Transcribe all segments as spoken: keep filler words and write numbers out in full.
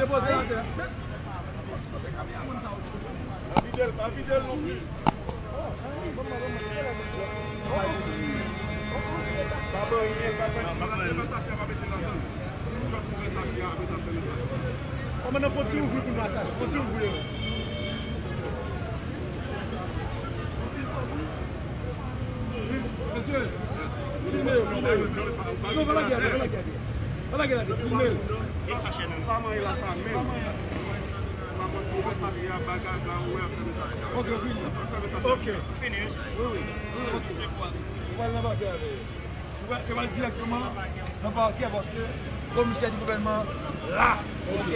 Depoze l atè. Pa vide l, pa vide l non plis. Pa ban anyen, pa ban anyen. Lè se pa sachè a, pa mete l ladan l. Just ouvè sachè a, apre sa fèmen sachè a. Kòmandan, fò ti ouvri pou nou sa. Fò ti ouvri. Mesye, filme yo, filme yo. Non, pa lage atè, pa lage atè. Pa lage atè, filme yo. Pa manyen la sa menm. Pa manyen. Pa manyen, ouvè sachè a, bagay la, ou wè, ap fèmen sachè a. Ok, fini. Ap fèmen sachè a. Ok. Fini. Wi, wi. Ok. Ou pral nan pakè avè yo. Ou pral, ou pral dirèkteman nan pakè paske komisè di gouvènman la. Ok.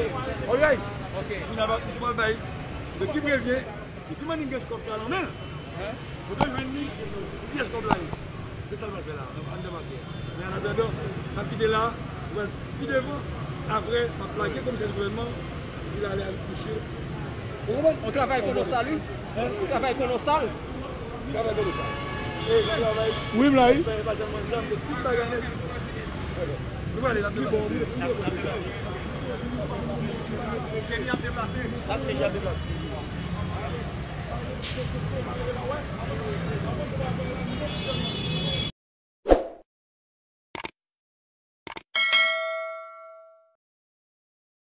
Alright. Ok. Ou nan pakè, ou pral bay de ki prevye. Epi Manning gen kòb sa nan men l. Kote l jwenn li? Ki pyès kòb la ye? Se sa l pral fè la, anndan pakè a. Men an atandan, n ap kite la, nou pral pi devan. Apre, m ap lage komisè di gouvènman, epi l ale al kouche. Ou konprann? On travay kolosal, wi. On travay kolosal. Travay kolosal. E travay. Wi, m la, wi. Fè pa janm manzanm, tout bagay nèt. Nou prale, n ap deplase. Kenny ap deplase. N ap deja deplase.